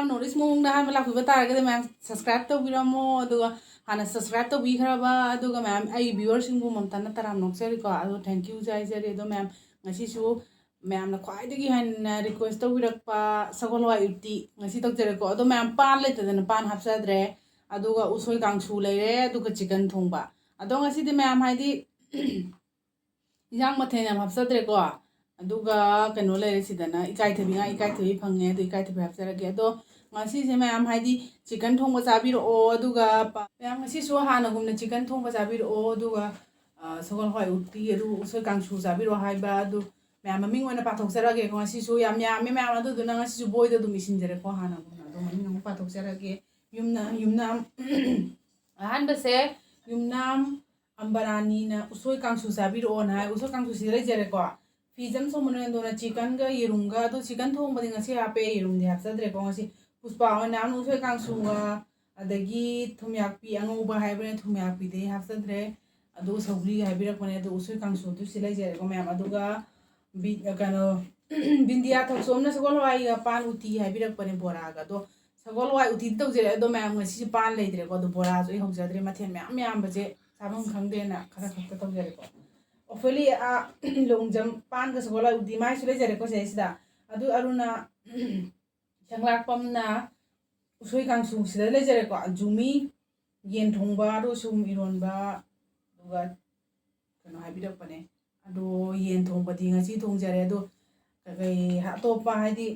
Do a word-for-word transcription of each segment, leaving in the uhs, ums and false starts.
North east ꯃꯑꯣꯡꯗ ꯑꯍꯥꯟꯕ ꯂꯥꯛꯄꯤꯕ ꯇꯥꯔꯒꯗꯤ ꯃꯌꯥꯝ subscribe ꯇꯧꯕꯤꯔꯝꯃꯣ꯫ ꯑꯗꯨꯒ ꯍꯥꯟꯅ subscribe ꯇꯧꯕꯤꯈ꯭ꯔꯕ ꯑꯗꯨꯒ ꯃꯌꯥꯝ ꯑꯩꯒꯤ viewerꯁꯤꯡꯕꯨ ꯃꯝꯇꯅ ꯇꯔꯥꯝꯅ ꯑꯣꯛꯆꯔꯤꯀꯣ꯫ ꯑꯗꯣ thank you ꯍꯥꯏꯖꯔꯤ꯫ ꯑꯗꯣ ꯃꯌꯥꯝ ꯉꯁꯤꯁꯨ ꯃꯌꯥꯝꯅ ꯈ꯭ꯋꯥꯏꯗꯒꯤ ꯍꯦꯟꯅ request ꯇꯧꯕꯤꯔꯛꯄ ꯁꯒꯣꯜ ꯍꯋꯥꯏ ꯎꯇꯤ ꯉꯁꯤ ꯇꯧꯖꯔꯦꯀꯣ꯫ ꯑꯗꯣ ꯃꯌꯥꯝ ꯄꯥꯟ ꯂꯩꯇꯗꯅ ꯄꯥꯟ ꯍꯥꯞꯆꯗ꯭ꯔꯦ꯫ ꯑꯗꯨꯒ ꯎꯁꯣꯏ ꯀꯥꯡꯁꯨ ꯂꯩꯔꯦ, ꯑꯗꯨꯒ chicken ꯊꯣꯡꯕ꯫ ꯑꯗꯣ ꯉꯁꯤꯗꯤ ꯃꯌꯥꯝ ꯍꯥꯏꯗꯤ ꯏꯟꯖꯥꯡ ꯃꯊꯦꯜ ꯌꯥꯝ ꯍꯥꯞꯆꯗ꯭ꯔꯦꯀꯣ꯫ ꯑꯗꯨꯒ ꯀꯩꯅꯣ ꯂꯩꯔꯦ ꯁꯤꯗꯅ ꯏꯀꯥꯏꯊꯕꯤ, ꯉꯥ ꯏꯀꯥꯏꯊꯕꯤ ꯐꯪꯉꯦ, ꯑꯗꯨ ꯏꯀꯥꯏꯊꯕꯤ ꯍꯥꯞꯆꯔꯒꯦ꯫ ꯑꯗꯣ ꯉꯁꯤꯁꯦ ꯃꯌꯥꯝ ꯍꯥꯏꯗꯤ chicken ꯊꯣꯡꯕ ꯆꯥꯕꯤꯔꯛꯑꯣ, ꯑꯗꯨꯒ ꯄ-, ꯃꯌꯥꯝ ꯉꯁꯤꯁꯨ ꯍꯥꯟꯅꯒꯨꯝꯅ chicken ꯊꯣꯡꯕ ꯆꯥꯕꯤꯔꯛꯑꯣ, ꯑꯗꯨꯒ, ꯑ, ꯁꯒꯣꯜ ꯍꯋꯥꯏ ꯎꯇꯤ, ꯑꯗꯨ ꯎꯁꯣꯏ ꯀꯥꯡꯁꯨ ꯆꯥꯕꯤꯔꯛꯑꯣ ꯍꯥꯏꯕ ꯑꯗꯨ ꯃꯌꯥꯝ ꯃꯃꯤꯡ ꯑꯣꯏꯅ ꯄꯥꯊꯣꯛꯆꯔꯛꯑꯒꯦꯀꯣ꯫ ꯉꯁꯤꯁꯨ ꯌꯥꯝ ꯌꯥꯝꯃꯦ ꯃꯌꯥꯝ, ꯑꯗꯨꯗꯨꯅ ꯉꯁꯤꯁꯨ ꯕꯣꯏꯗ ꯑꯗꯨꯝ ꯏꯁꯤꯟꯖꯔꯦꯀꯣ ꯍꯥꯟꯅꯒꯨꯝꯅ꯫ ꯑꯗꯣ ꯃꯃꯤꯡ ꯑꯃꯨꯛ ꯄꯥꯊꯣꯛꯆꯔꯛꯑꯒꯦ꯫ ꯌꯨꯝꯅ-, ꯌꯨꯝꯅꯥꯝ, ꯑꯍꯥꯟꯕꯁꯦ ꯌꯨꯝꯅꯥꯝ ꯑꯝꯕꯔꯥꯅꯤꯅ ꯎꯁꯣꯏ ꯀꯥꯡꯁꯨ ꯆꯥꯕꯤꯔꯛꯑꯣꯅ ꯍꯥꯏ꯫ ꯎꯁꯣꯏ ꯀꯥꯡꯁꯨꯁꯤꯗ ꯂꯩꯖꯔꯦꯀꯣ꯫ ꯐꯤꯖꯝ ꯁꯣꯃꯣꯅꯦꯟꯗꯣꯅ chickenꯒ ꯌꯦꯔꯨꯝꯒ, ꯑꯗꯨ chicken ꯊꯣꯡꯕꯗꯤ ꯉꯁꯤ ꯍꯥꯞꯄꯦ, ꯌꯦꯔꯨꯝꯗꯤ ꯍꯥꯞꯆꯗ꯭ꯔꯦꯀꯣ ꯉꯁꯤ꯫ ꯄꯨꯁꯄꯥ ꯍꯣꯏꯅ ꯎꯁꯣꯏ ꯀꯥꯡꯁꯨꯒ, ꯑꯗꯒꯤ ꯊꯨꯝꯌꯥꯛꯄꯤ ꯑꯉꯧꯕ ꯍꯥꯏꯕꯅꯦ, ꯊꯨꯝꯌꯥꯛꯄꯤꯗꯤ ꯍꯥꯞꯆꯗ꯭ꯔꯦ꯫ ꯑꯗꯨ ꯁꯧꯒ꯭ꯔꯤ ꯍꯥꯏꯕꯤꯔꯛꯄꯅꯦ, ꯑꯗꯨ ꯎꯁꯣꯏ ꯀꯥꯡꯁꯨꯗꯨ ꯁꯤ ꯂꯩꯖꯔꯦꯀꯣ ꯃꯌꯥꯝ꯫ ꯑꯗꯨꯒ ꯕꯤ-, ꯀꯩꯅꯣ, ꯕꯤꯟꯗꯤꯌꯥ ꯊꯣꯛꯆꯣꯝꯅ ꯁꯒꯣꯜ ꯍꯋꯥꯏꯒ ꯄꯥꯟ ꯎꯇꯤ ꯍꯥꯏꯕꯤꯔꯛꯄꯅꯦ, ꯕꯣꯔꯥꯒ꯫ ꯑꯗꯣ ꯁꯒꯣꯜ ꯍꯋꯥꯏ ꯎꯇꯤꯗꯤ ꯇꯧꯖꯔꯦ, ꯑꯗꯣ ꯃꯌꯥꯝ ꯉꯁꯤꯁꯦ ꯄꯥꯟ ꯂꯩꯇ꯭ꯔꯦꯀꯣ꯫ ꯑꯗꯣ ꯕꯣꯔꯥꯁꯨ ꯑꯩ ꯍꯧꯖꯗ꯭ꯔꯦ, ꯃꯊꯦꯜ ꯃꯌꯥꯝ ꯌꯥꯝꯕꯁꯦ ꯆꯥꯐꯝ ꯈꯪꯗꯦꯅ ꯈꯔ ꯈꯛꯇ ꯇꯧꯖꯔꯦꯀꯣ꯫ ꯑꯣꯐꯦꯂꯤ, ꯑꯥ, ꯂꯣꯡꯖꯝ ꯄꯥꯟꯒ ꯁꯒꯣꯜ ꯍꯋꯥꯏ ꯎꯇꯤ ꯃꯥꯏꯁꯨ ꯂꯩꯖꯔꯦꯀꯣ ꯁꯤꯗꯩꯁꯤꯗ꯫ ꯑꯗꯨ ꯑꯔꯨꯅ ꯁꯪꯂꯥꯛꯄꯝꯅ ꯎꯁꯣꯏ ꯀꯥꯡꯁꯨ ꯁꯤꯗ ꯂꯩꯖꯔꯦꯀꯣ꯫ ꯖꯨꯃꯤ ꯌꯦꯟ ꯊꯣꯡꯕ, ꯑꯗꯨꯒ ꯁꯣꯏꯕꯨꯝ ꯏꯔꯣꯟꯕ, ꯑꯗꯨꯒ ꯀꯩꯅꯣ ꯍꯥꯏꯕꯤꯔꯛꯄꯅꯦ꯫ ꯑꯗꯣ ꯌꯦꯟ ꯊꯣꯡꯕꯗꯤ ꯉꯁꯤ ꯊꯣꯡꯖꯔꯦ꯫ ꯑꯗꯣ ꯀꯩꯀꯩ ꯑꯇꯣꯞꯄ ꯍꯥꯏꯗꯤ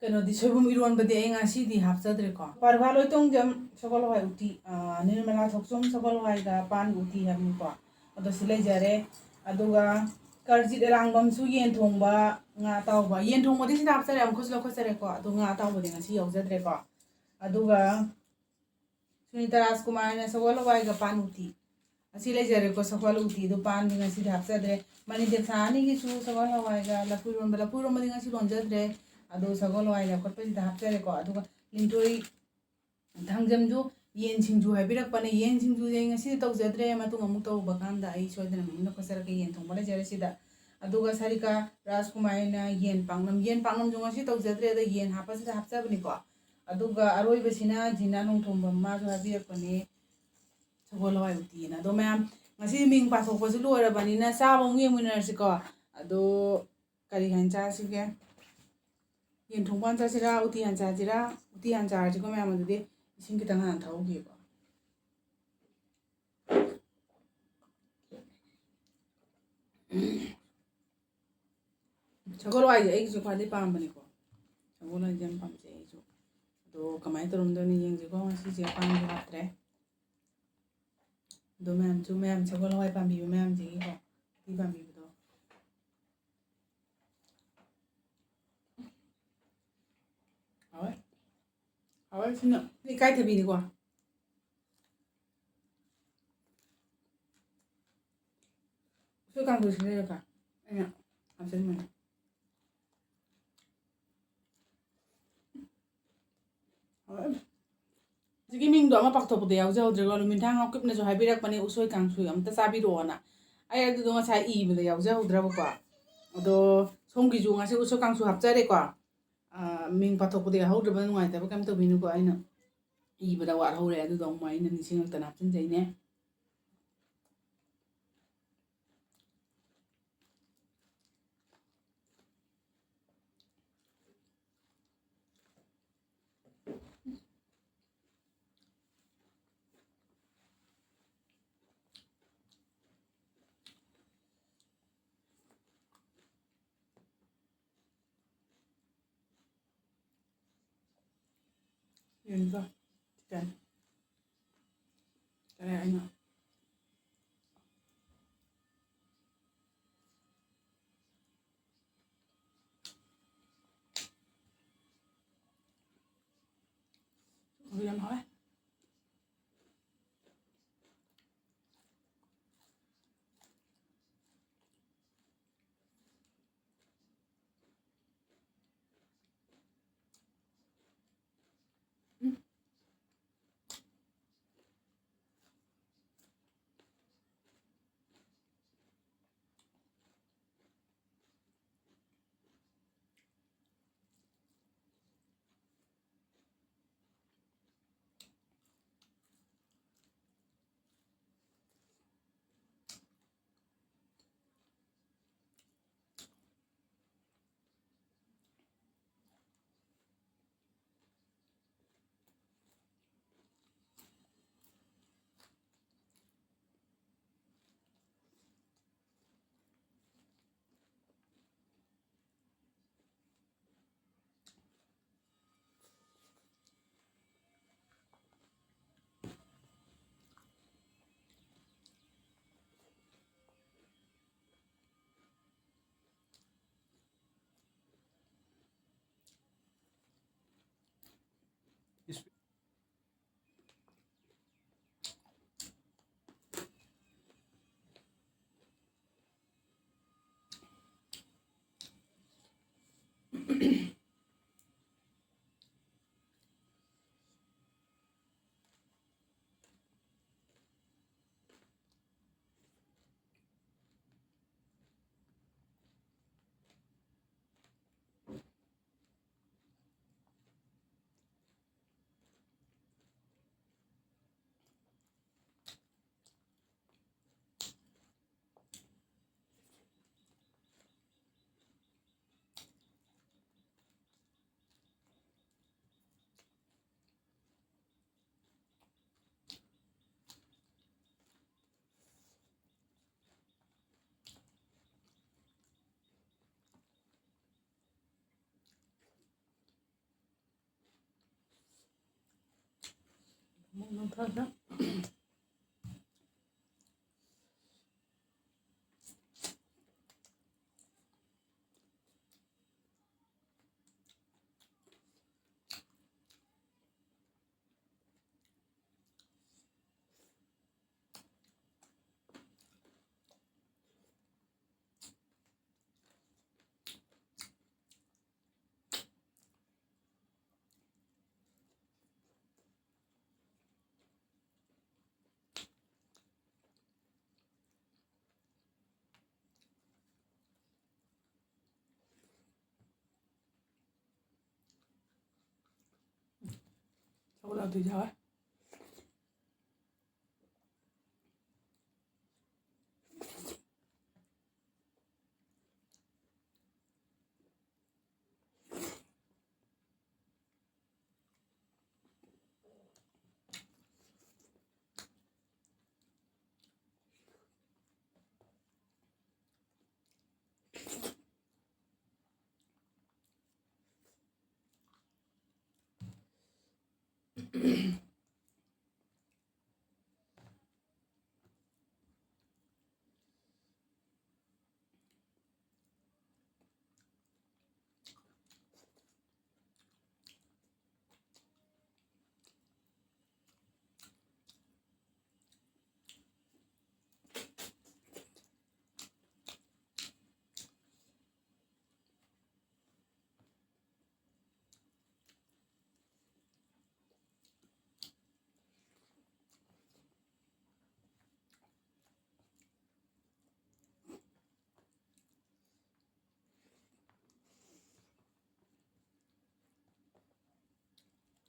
ꯀꯩꯅꯣꯗꯤ, ꯁꯣꯏꯕꯨꯝ ꯏꯔꯣꯟꯕꯗꯤ ꯑꯩ ꯉꯁꯤꯗꯤ ꯍꯥꯞꯆꯗ꯭ꯔꯦꯀꯣ꯫ ꯄꯔꯚꯥ ꯂꯣꯏꯇꯣꯡꯖꯝ ꯁꯒꯣꯜ ꯍꯋꯥꯏ ꯎꯇꯤ, ꯑꯥ, ꯅꯤꯔꯃꯂꯥ ꯊꯣꯛꯆꯣꯝ ꯁꯒꯣꯜ ꯍꯋꯥꯏꯒ ꯄꯥꯟ ꯎꯇꯤ ꯍꯥꯏꯕꯅꯤꯀꯣ꯫ ꯑꯗꯣ ꯁꯤ ꯂꯩꯖꯔꯦ꯫ ꯑꯗꯨꯒ ꯀꯔꯖꯤꯠ ꯑꯔꯥꯡꯕꯝꯁꯨ ꯌꯦꯟ ꯊꯣꯡꯕ, ꯉꯥ ꯑꯇꯥꯎꯕ꯫ ꯌꯦꯟ ꯊꯣꯡꯕꯗꯤ ꯁꯤꯗ ꯍꯥꯞꯆꯔꯦ, ꯑꯃꯨꯛꯈꯁꯨ ꯂꯧꯈꯠꯆꯔꯦꯀꯣ꯫ ꯑꯗꯣ ꯉꯥ ꯑꯇꯥꯎꯕꯗꯤ ꯉꯁꯤ ꯌꯥꯎꯖꯗ꯭ꯔꯦꯀꯣ꯫ ꯑꯗꯨꯒ ꯁꯨꯅꯤꯇꯥ ꯔꯥꯖꯀꯨꯃꯥꯔꯅ ꯁꯒꯣꯜ ꯍꯋꯥꯏꯒ ꯄꯥꯟ ꯎꯇꯤ꯫ ꯑꯁꯤ ꯂꯩꯖꯔꯦꯀꯣ, ꯁꯒꯣꯜ ꯎꯇꯤꯗꯣ ꯄꯥꯟꯗꯤ ꯉꯁꯤꯗꯤ ꯍꯥꯞꯆꯗ꯭ꯔꯦ꯫ ꯃꯅꯤ ꯗꯦꯕꯁꯥꯅꯤꯒꯤꯁꯨ ꯁꯒꯣꯜ ꯍꯋꯥꯏꯒ ꯂꯐꯨ ꯏꯔꯣꯟꯕ, ꯂꯐꯨ ꯏꯔꯣꯟꯕꯗꯤ ꯉꯁꯤ ꯂꯣꯟꯖꯗ꯭ꯔꯦ꯫ ꯑꯗꯣ ꯁꯒꯣꯜ ꯍꯋꯥꯏ ꯂꯧꯈꯠꯄꯁꯤꯗ ꯍꯥꯞꯆꯔꯦꯀꯣ꯫ ꯑꯗꯨꯒ ꯂꯤꯟꯊꯣꯏ ꯊꯥꯡꯖꯝꯁꯨ ꯌꯦꯟ ꯁꯤꯡꯖꯨ ꯍꯥꯏꯕꯤꯔꯛꯄꯅꯦ꯫ ꯌꯦꯟ ꯁꯤꯡꯖꯨꯁꯦ ꯑꯩ ꯉꯁꯤꯗꯤ ꯇꯧꯖꯗ꯭ꯔꯦ, ꯃꯇꯨꯡ ꯑꯃꯨꯛ ꯇꯧꯕ ꯀꯥꯟꯗ ꯑꯩ ꯁꯣꯏꯗꯅ ꯃꯃꯤꯡ ꯂꯧꯈꯠꯆꯔꯛꯀꯦ꯫ ꯌꯦꯟ ꯊꯣꯡꯕ ꯂꯩꯖꯔꯦ ꯁꯤꯗ꯫ ꯑꯗꯨꯒ ꯁꯥꯔꯤꯀꯥ ꯔꯥꯖꯀꯨꯃꯥꯔꯤꯅ ꯌꯦꯟ ꯄꯥꯛꯅꯝ, ꯌꯦꯟ ꯄꯥꯛꯅꯝꯁꯨ ꯉꯁꯤ ꯇꯧꯖꯗ꯭ꯔꯦ, ꯑꯗ ꯌꯦꯟ ꯍꯥꯞꯄꯁꯤꯗ ꯍꯥꯞꯆꯕꯅꯤꯀꯣ꯫ ꯑꯗꯨꯒ ꯑꯔꯣꯏꯕꯁꯤꯅ ꯖꯤꯅꯥ ꯅꯣꯡꯊꯣꯝꯕꯝ, ꯃꯥꯁꯨ ꯍꯥꯏꯕꯤꯔꯛꯄꯅꯦ, ꯁꯒꯣꯜ ꯍꯋꯥꯏ ꯎꯇꯤꯅ꯫ ꯑꯗꯣ ꯃꯌꯥꯝ, ꯉꯁꯤ ꯃꯤꯡ ꯄꯥꯊꯣꯛꯄꯁꯨ ꯂꯣꯏꯔꯕꯅꯤꯅ ꯆꯥꯕ ꯑꯃꯨꯛ ꯌꯦꯡꯃꯤꯟꯅꯔꯁꯤꯀꯣ꯫ ꯑꯗꯣ ꯀꯔꯤ ꯍꯥꯏꯅ ꯆꯥꯁꯤꯒꯦ? ꯌꯦꯟ ꯊꯣꯡꯕ ꯍꯥꯟꯅ ꯆꯥꯁꯤꯔꯥ, ꯎꯇꯤ ꯍꯥꯟꯅ ꯆꯥꯁꯤꯔꯥ? ꯎꯇꯤ ꯍꯥꯟꯅ ꯆꯥꯔꯁꯤꯀꯣ ꯃꯌꯥꯝ꯫ ꯑꯗꯨꯗꯤ ꯏꯁꯤꯡ ꯈꯤꯇꯪ ꯍꯥꯟꯅ ꯊꯛꯍꯧꯈꯤꯒꯦꯀꯣ꯫ ꯁꯒꯣꯜ ꯍꯋꯥꯏꯁꯦ ꯑꯩꯒꯤꯁꯨ ꯈ꯭ꯋꯥꯏꯗꯩ ꯄꯥꯝꯕꯅꯤꯀꯣ꯫ ꯁꯒꯣꯜ ꯍꯋꯥꯏꯁꯦ ꯌꯥꯝ ꯄꯥꯝꯖꯩ ꯑꯩꯁꯨ꯫ ꯑꯗꯣ ꯀꯃꯥꯏꯅ ꯇꯧꯔꯝꯗꯣꯏꯅꯣ ꯌꯦꯡꯁꯤꯀꯣ꯫ ꯉꯁꯤꯁꯦ ꯄꯥꯟꯁꯨ ꯍꯥꯞꯇ꯭ꯔꯦ꯫ ꯑꯗꯣ ꯃꯌꯥꯝꯁꯨ, ꯃꯌꯥꯝ ꯁꯒꯣꯜ ꯍꯋꯥꯏ ꯄꯥꯝꯕꯤꯕ ꯃꯌꯥꯝꯁꯤꯒꯤꯀꯣ, ꯎꯇꯤ ꯄꯥꯝꯕꯤꯕꯗꯣ꯫ ꯍꯥꯎꯋꯦ꯫ ꯍꯥꯎꯋꯦ ꯁꯤꯅ꯫ ꯁꯤ ꯏꯀꯥꯏꯊꯕꯤꯅꯤꯀꯣ꯫ ꯎꯁꯣꯏ ꯀꯥꯡꯁꯣꯏꯁꯤ ꯂꯩꯔꯒ ꯑꯩꯅ ꯍꯥꯞꯆꯤꯟꯕꯅꯦ꯫ ꯍꯥꯎꯋꯦ꯫ ꯍꯧꯖꯤꯛꯀꯤ ꯃꯤꯡꯗꯣ ꯑꯃ ꯄꯥꯛꯊꯣꯛꯄꯗ ꯌꯥꯎꯖꯍꯧꯗ꯭ꯔꯦꯀꯣ꯫ ꯅꯨꯃꯤꯗꯥꯡ ꯉꯥꯎꯀꯤꯞꯅꯁꯨ ꯍꯥꯏꯕꯤꯔꯛꯄꯅꯦ, "ꯎꯁꯣꯏ ꯀꯥꯡꯁꯣꯏ ꯑꯝꯇ ꯆꯥꯕꯤꯔꯛꯑꯣꯅ"꯫ ꯑꯩ ꯑꯗꯨꯗꯣ ꯉꯁꯥꯏ ꯏꯕꯗ ꯌꯥꯎꯖꯍꯧꯗ꯭ꯔꯕꯀꯣ꯫ ꯑꯗꯣ ꯁꯣꯝꯒꯤꯁꯨ ꯉꯁꯤ ꯎꯁꯣꯏ ꯀꯥꯡꯁꯨ ꯍꯥꯞꯆꯔꯦꯀꯣ꯫ ꯑꯥ, ꯃꯤꯡ ꯄꯥꯊꯣꯛꯄꯗ ꯌꯥꯎꯍꯧꯗ꯭ꯔꯕ ꯅꯨꯡꯉꯥꯏꯇꯕ ꯀꯩꯝ ꯇꯧꯕꯤꯅꯨꯀꯣ꯫ ꯑꯩꯅ ꯏꯕꯗ ꯋꯥꯠꯍꯧꯔꯦ, ꯑꯗꯨꯗꯣ ꯑꯃꯨꯛ ꯑꯩꯅ ꯅꯤꯡꯁꯤꯡꯉꯛꯇꯅ ꯍꯥꯞꯆꯤꯟꯖꯩꯅꯦ꯫ ꯌꯦꯡꯒ ꯆꯤꯀꯟ ꯀꯔꯤ ꯍꯥꯏꯅꯣ? ꯌꯥꯝ ꯍꯥꯎꯋꯦ꯫ ꯑꯃꯨꯛ ꯅꯝꯊꯗ꯫ ꯁꯒꯣꯜ ꯍꯋꯥꯏꯗꯨꯁꯨ ꯍꯥꯎꯋꯦ꯫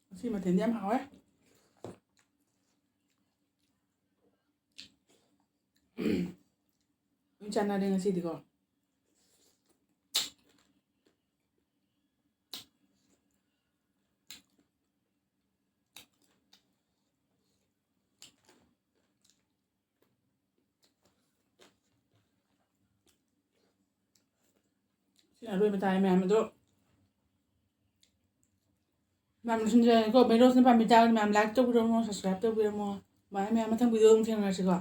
ꯉꯁꯤ ꯃꯊꯦꯜꯗꯤ ꯌꯥꯝ ꯍꯥꯎꯋꯦ꯫ ꯂꯣꯏ ꯆꯥꯟꯅꯔꯦ ꯉꯁꯤꯗꯤꯀꯣ꯫ ꯁꯤꯅ ꯑꯔꯣꯏꯕ ꯇꯥꯔꯦ ꯃꯌꯥꯝ ꯑꯗꯣ꯫ ꯃꯌꯥꯝ ꯂꯣꯏꯁꯤꯟꯖꯔꯒꯦꯀꯣ꯫ ꯃꯦꯔꯣꯁꯅ ꯄꯥꯝꯕꯤ ꯇꯥꯔꯒꯗꯤ ꯃꯌꯥꯝ like ꯇꯧꯕꯤꯔꯝꯃꯣ, subscribe ꯇꯧꯕꯤꯔꯝꯃꯣ꯫ ꯃꯌꯥꯝ ꯃꯌꯥꯝ ꯃꯊꯪ video ꯑꯃꯨꯛ ꯊꯦꯡꯅꯔꯁꯤꯀꯣ꯫